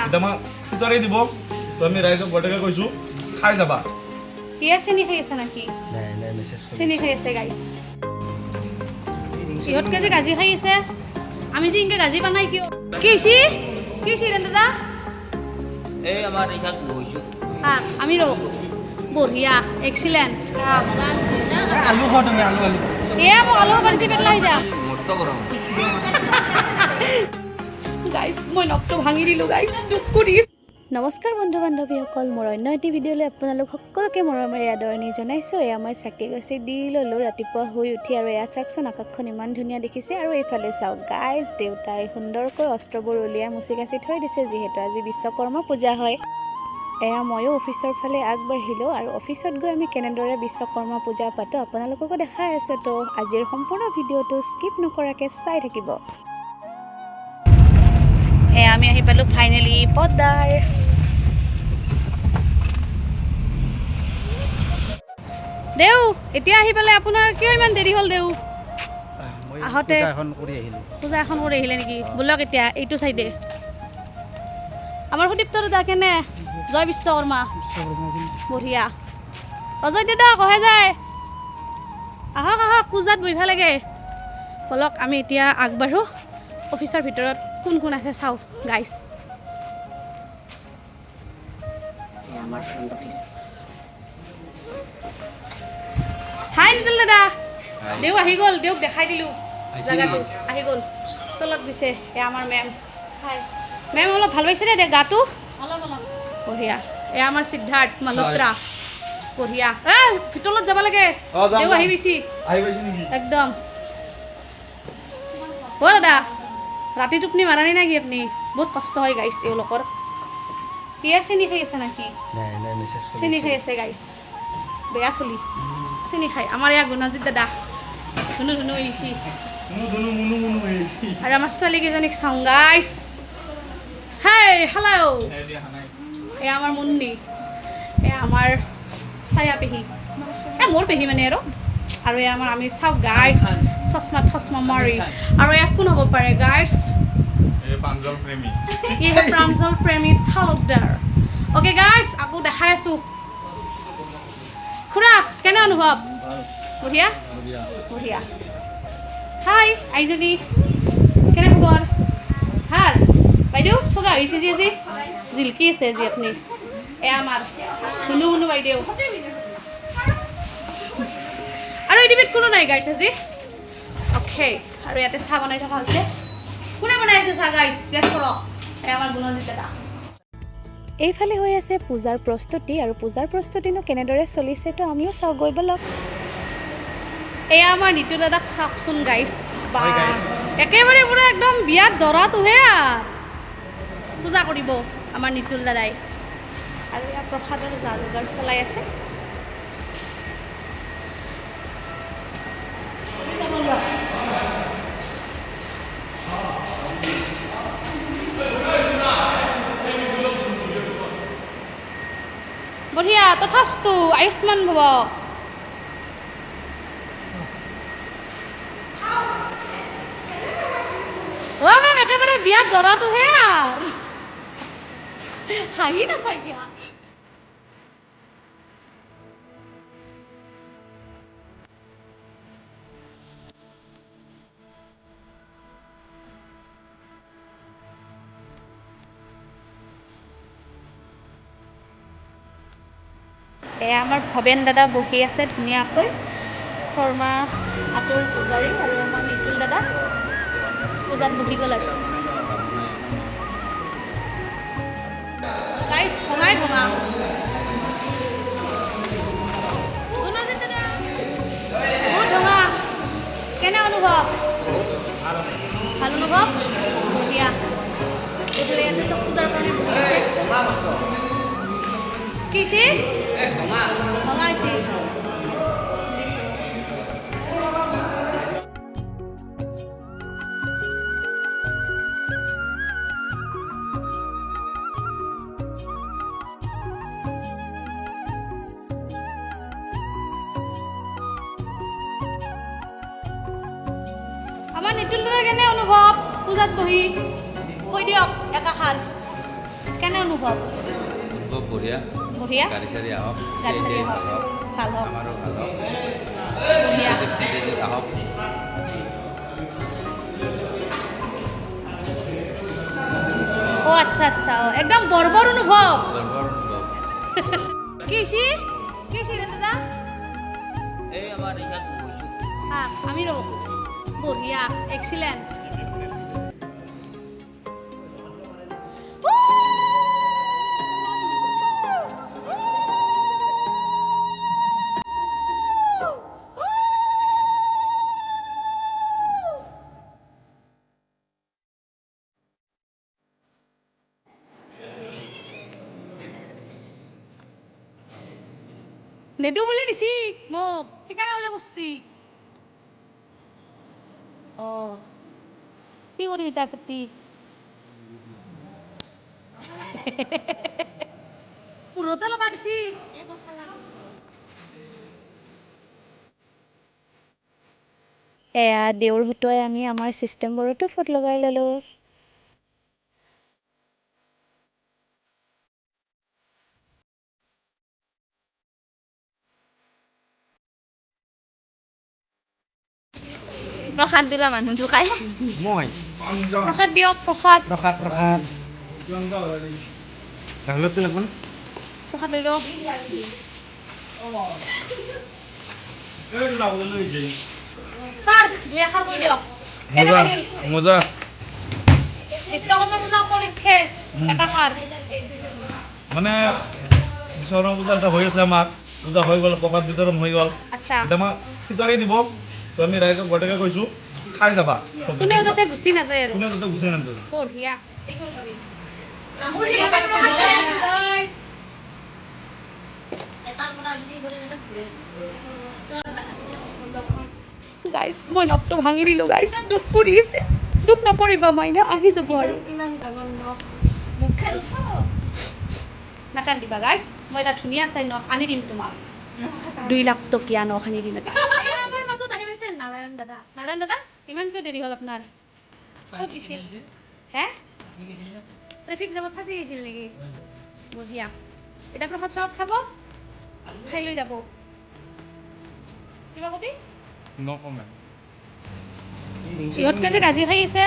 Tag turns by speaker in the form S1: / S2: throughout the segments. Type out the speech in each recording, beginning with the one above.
S1: এতিয়া আমাক খিচাৰি দিব। তো আমি ৰাইজক গোটেইকে কৈছোঁ, খাই যাবা।
S2: ইয়া চেনি খাই আছে নেকি?
S3: নাই নাই, মেছেজ।
S2: চেনি খাই আছে গাইছ। ইহঁতকে যে গাজি খাই আছে, আমি যে ইনকে গাজি পোৱা নাই কিয়? কি হৈছে, কি হৈছে হিৰেণ দাদা?
S4: এই আমাৰ এইখান গৈছোঁ।
S2: হা, আমি ৰ বঢ়িয়া, এক্সিলেণ্ট।
S3: আলু খোৱা তুমি, আলু আলু।
S2: এয়া মোক আলু খাব দিছে, পেটলা হৈ যা।
S4: মস্ত গৰম।
S2: গাইছ, মই নখটো ভাঙি দিলোঁ গাইছ, দুখ কৰি।
S5: নমস্কাৰ বন্ধু বান্ধৱীসকল, মোৰ অন্য এটি ভিডিঅ'লৈ আপোনালোক সকলোকে মৰমেৰে আদৰণি জনাইছোঁ। এয়া মই চাকি গছি দি ল'লোঁ ৰাতিপুৱা শুই উঠি। আৰু এয়া চাওকচোন, আকাশখন ইমান ধুনীয়া দেখিছে। আৰু এইফালে চাওক গাইজ, দেউতাই সুন্দৰকৈ অস্ত্ৰবোৰ উলিয়াই মুচি কাচি থৈ দিছে, যিহেতু আজি বিশ্বকৰ্মা পূজা হয়। এয়া ময়ো অফিচৰ ফালে আগবাঢ়িলোঁ আৰু অফিচত গৈ আমি কেনেদৰে বিশ্বকৰ্মা পূজা পাতোঁ আপোনালোককো দেখাই আছোঁ। তো আজিৰ সম্পূৰ্ণ ভিডিঅ'টো স্কিপ নকৰাকৈ চাই থাকিব।
S2: এয়া আমি আহি পালোঁ ফাইনেলি পদ্মাৰ। দেউ, এতিয়া আহি পালে, আপোনাৰ কিয় ইমান দেৰি হ'ল দেউ? আহোঁতে
S3: পূজা এখন কৰি আহিলোঁ।
S2: পূজা এখন কৰি আহিলে নেকি? ব'লক এতিয়া এইটো চাইডে। আমাৰ সুদীপ্ত দাদা কেনে? জয় বিশ্বকৰ্মা। বঢ়িয়া। অজয় দাদা কহে যায়? আহক আহক, পূজাত বহিব লাগে। ব'লক, আমি এতিয়া আগবাঢ়ো। অফিচৰ ভিতৰত কোন কোন আছে চাওঁ গাইছ। আমাৰ ফ্ৰণ্ট অফিচ। হাই নিতুল দাদা। দেউ আহি গ'ল, দেউক দেখাই দিলোঁ জাগাটো। আহি গ'ল, তলত গৈছে। এয়া আমাৰ মেম। হাই মেম, অলপ ভাল পাইছে দে গাটো?
S6: অলপ অলপ।
S2: বঢ়িয়া। এয়া আমাৰ সিদ্ধাৰ্থ মালহোত্ৰা। বঢ়িয়া। এ ভিতৰত যাব লাগে।
S1: অ, যাম,
S2: দেউ
S1: যাম।
S2: আহি পাইছি।
S1: আহি পাইছে নেকি?
S2: একদম। অ' দাদা, ৰাতি টোপনি মাৰা নাই নেকি আপুনি? বহুত কষ্ট হয় গাইছ এওঁলোকৰ। ইয়া চেনি খাই আছে নেকি?
S3: নাই নাই, মেছেজ।
S2: চেনি খাই আছে গাইছ, বেয়া চলি, চেনি খাই। আমাৰ ইয়াৰ গুণজিত দাদা ধুনু ধুনু আহিছি।
S1: ধুনু ধুনু মুনু মুনু আহিছে।
S2: আৰু আমাৰ ছোৱালীকেইজনীক চাওঁ গাইছ। হাই, হেল্ল'। এয়া আমাৰ মুন্নি, এয়া আমাৰ ছায়া পেহী, এ মোৰ পেহী মানে আৰু। আৰু এয়া আমাৰ আমি চাওঁ গাইছ, চশমা থচমা মাৰি। আৰু এয়া কোন হ'ব পাৰে গাইছ?
S1: এই প্ৰাঞ্জল প্ৰেমী।
S2: ই প্ৰাঞ্জল প্ৰেমী তালুকদাৰ। অ'কে গাইছ, আকৌ দেখাই আছোঁ। খুৰা, কেনে অনুভৱ? বঢ়িয়া বঢ়িয়া। হাই আইজনী, কেনে খবৰ? ভাল। বাইদেউ চগা হৈছে যে আজি, জিলকি আছে আজি আপুনি। এয়া আমাৰ ধুনু ধুনু বাইদেউ। আৰু এইডিবিত কোনো নাই গাইছ আজি। অ'কে, আৰু ইয়াতে চাহ বনাই থকা হৈছে। কোনে বনাই আছে চাহ গাইছ? গেছ কৰক। এয়া আমাৰ গুণজিত দাদা।
S5: এইফালে হৈ আছে পূজাৰ প্ৰস্তুতি আৰু পূজাৰ প্ৰস্তুতিনো কেনেদৰে চলিছে তো আমিও চাওঁ গৈ ব'লক।
S2: এয়া আমাৰ নিতু দাদাক চাওকচোন গাইছ বা।
S1: Hi, guys.
S2: একেবাৰে পুৰা একদম বিয়াত দৰাটোহে আৰু পূজা কৰিব আমাৰ নিতুল দাদাই। আৰু এয়া প্ৰসাদৰ যা যোগাৰ চলাই আছে। বঢ়িয়া, তথাস্তু, আয়ুষ্মান ভৱ। অ মেম, একেবাৰে বিয়াত দৰাটোহে আৰু, হাঁহি নাচাকিয়া। এয়া আমাৰ ভৱেন দাদা বহি আছে ধুনীয়াকৈ, শৰ্মা আঁতৰ পূজাৰী। আৰু আমাৰ নিতুল দাদা পূজাত বহি গ'ল। আৰু গাইছ, ঠঙাই ঠঙা। গুণজিত দাদা, বহুত ঠঙা, কেনে অনুভৱ? ভাল অনুভৱ, বঢ়িয়া। এইফালে ইয়াতে চব পূজাৰ কাৰণে বহি আছে। কি হৈছে? ভঙা হৈছে। আমাৰ নিতুল দাদাৰ কেনে অনুভৱ পূজাত বহি? কৈ দিয়ক একাষাৰ। কেনে অনুভৱ?
S4: অনুভৱ বঢ়িয়া।
S2: বঢ়িয়া।
S4: গাড়ী চাড়ী আহক,
S2: গাড়ী চাড়ী
S4: ভাল
S2: আহক।
S4: হওক,
S2: ভাল হওক,
S4: আমাৰো ভাল হওক,
S2: বঢ়িয়া।
S4: চিডেজিত আহক।
S2: অ আচ্ছা আচ্ছা, অ, একদম বৰ্বৰ অনুভৱ।
S4: গৰ্বৰ অনুভৱ।
S2: কি হৈছে, কি হৈছে হিৰেণ দাদা?
S4: এই আমাৰ ইয়াত বহিছোঁ।
S2: হা, আমি ৰ'ব। বঢ়িয়া, এক্সিলেণ্ট। নেদু বুলি দিছি মোক, সেইকাৰণে বোলে কৰছি। অ, কি কৰিবি তাৰ প্ৰতি? পুৰতে ল'বা দিছি।
S5: এয়া দেউৰ হতুৱাই আমি আমাৰ চিষ্টেমবোৰতো ফোট লগাই ল'লোঁ।
S6: প্ৰসাদ দিলা মানুহ ঢুকাই।
S3: মই
S2: প্ৰসাদ দিয়ক, প্ৰসাদ।
S3: প্ৰসাদ প্ৰসাদ ৰাহুলতো লাগব না?
S2: প্ৰসাদ লৈ লওক। ছাৰ, দুই এষাৰ কৈ দিয়ক। কেনে
S1: মজা।
S2: লাগিল?
S1: মজা।
S2: বিশ্বকৰ্মা পূজা উপলক্ষে একাষাৰ।
S1: মানে বিশ্বকৰ্মা পূজা এটা হৈ আছে, আমাৰ পূজা হৈ গ'ল, প্ৰসাদ বিতৰণ হৈ গ'ল।
S2: আচ্ছা।
S1: এতিয়া আমাক খিচাৰি দিব, তো আমি ৰাইজক গোটেইকে কৈছোঁ, খাই যাবা।
S2: কোনেও যাতে গুচি নাযায় আৰু।
S1: কোনেও যাতে গুচি নাযায়।
S2: বঢ়িয়া। গাইছ, মই নখটো ভাঙি দিলোঁ গাইছ, দুখ পৰিছে। দুখ নপৰিবা মাইনা, আহি যাব আৰু। নাকান্দিবা গাইছ, মই এটা ধুনীয়া চাই নখ আনি দিম তোমাক, 2 লাখ টকীয়া নখ আনি দিম এটা। আমাৰ মাজত আহি পাইছে নাৰায়ণ দাদা। নাৰায়ণ দাদা, ইমান কিয় দেৰি হ'ল আপোনাৰ? ক'ত গৈছিল হে? ট্ৰেফিক জামত ফাঁচি গৈছিল নেকি? বঢ়িয়া। এতিয়া প্ৰসাদ চব খাব, খাই লৈ যাব। কিবা কবি?
S1: নকমে।
S2: ইহঁতকে যে গাজি খাই আছে,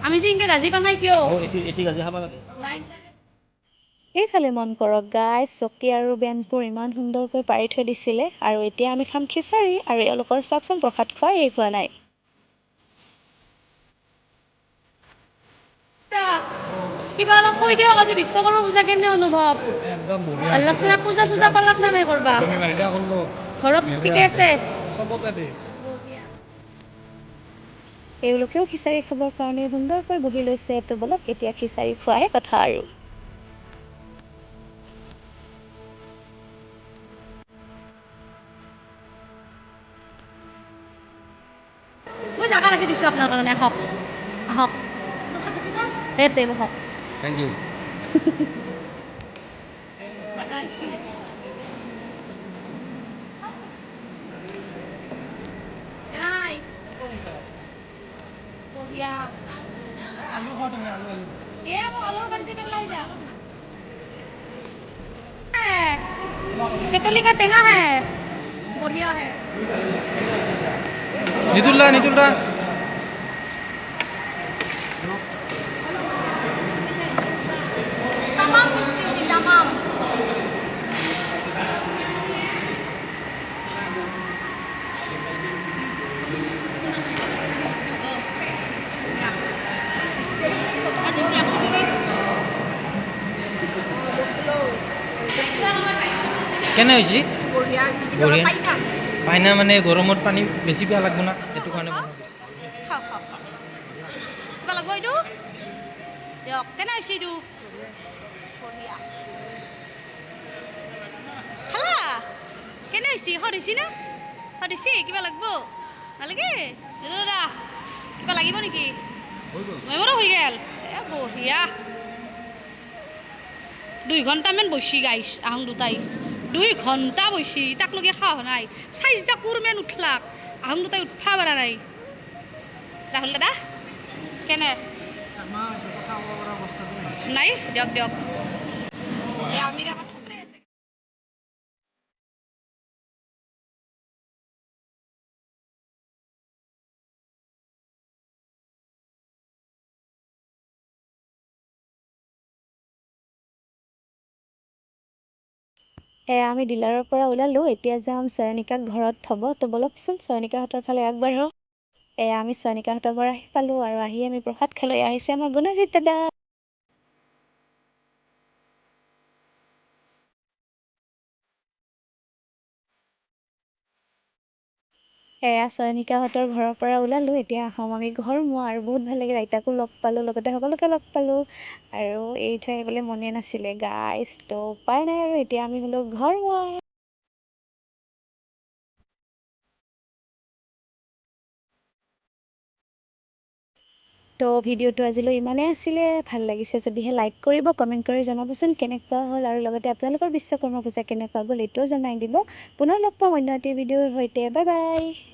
S2: আমি যে ইনকে গাজি খোৱা নাই কিয়?
S3: এটি গাজি খাব লাগে।
S2: লাইন।
S5: এইফালে মন কৰক গাইজ, চকী আৰু বেঞ্চবোৰ ইমান সুন্দৰকৈ পাৰি থৈ দিছিলে। আৰু এতিয়া আমি খাম খিচাৰি আৰু এওঁলোকৰ চাওকচোন প্ৰসাদ খোৱাই শেষ হোৱা নাই।
S2: কিবা অলপ কৈ দিয়ক, আজি বিশ্বকৰ্মা পূজা কেনে অনুভৱ?
S1: একদম বঢ়িয়া।
S2: ভাল লাগছে না? পূজা চূজা পালাক না নাই কৰবা? ঘৰত ঠিকে আছে?
S1: চবতে দে।
S5: এওঁলোকেও খিচাৰি খাবৰ কাৰণে সুন্দৰকৈ বহি লৈছে। তো ব'লক, এতিয়া খিচাৰি খোৱাহে কথা আৰু।
S2: মই জাগা ৰাখি দিছোঁ আপোনাৰ কাৰণে, আহক আহক, ইয়াতে বহক।
S4: Thank you.
S2: নাই, বঢ়িয়া।
S3: আলু খোৱা তুমি, আলু আলু।
S2: এ মোক আলুৰ বান্তি পেলাই যা। तेतली का टेंगा है, बढ़िया है।
S3: নিতুল দা, নিতুল দা।
S2: তামাম মিষ্টি হৈছে, তামাম। আজি উঠি আকৌ উঠি দিম।
S3: কেনে হৈছে? বঢ়িয়া। পাইনা মানে গৰমত পানী বেছি বেয়া লাগব না, সেইটো কাৰণে বনোৱা গৈছে।
S2: খাওঁ খাওঁ খাওঁ। কিবা লাগব এইটো দিয়ক। কেনে হৈছে এইটো? বঢ়িয়া। খালা? কেনে হৈছে? সোৱাদ হৈছে না? সোৱাদ হৈছে? কিবা লাগব? নালাগে। দাদা, কিবা লাগিব নেকি? মোৰো হৈ গ'ল। এ বঢ়িয়া। 2 ঘণ্টামান বৈছি গাইছ, আহোঁ দুটাই 2 ঘণ্টা বৈছি, তাক লগে খাওয়া হোৱা নাই। চাইজা কুৰমেন উঠলাক, আহোঁ দুটাই উঠবা পৰা নাই। ৰাহুল দাদা, কেনে?
S3: আমাৰ খাব পৰা বস্তু।
S2: নাই, দিয়ক দিয়ক।
S5: এয়া আমি ডিলাৰৰ পৰা ওলালোঁ, এতিয়া যাম চয়নিকাক ঘৰত থ'ব। তো ব'লকচোন চয়নিকাহঁতৰ ফালে আগবাঢ়ো। এয়া আমি চয়নিকাহঁতৰ পৰা আহি পালোঁ আৰু আহি আমি প্ৰসাদ খালোঁ। এয়া হৈছে আমাৰ গুণজিত দাদা। এয়া চয়নিকাহঁতৰ ঘৰৰ পৰা ওলালোঁ, এতিয়া আহোঁ আমি ঘৰ মোৱা। আৰু বহুত ভাল লাগিল, আইতাকো লগ পালোঁ, লগতে সকলোকে লগ পালোঁ। আৰু এৰি থৈ আহিবলৈ মনে নাছিলে গাইজ, তো উপায় নাই আৰু এতিয়া আমি হ'লোঁ ঘৰ মোৱা। তো ভিডিঅ'টো আজিলৈ ইমানেই আছিলে। ভাল লাগিছে যদিহে লাইক কৰিব, কমেণ্ট কৰি জনাবচোন কেনেকুৱা হ'ল, আৰু লগতে আপোনালোকৰ বিশ্বকৰ্মা পূজা কেনেকুৱা গ'ল এইটোও জনাই দিব। পুনৰ লগ পাম অন্য এটি ভিডিঅ'ৰ সৈতে। Bye bye.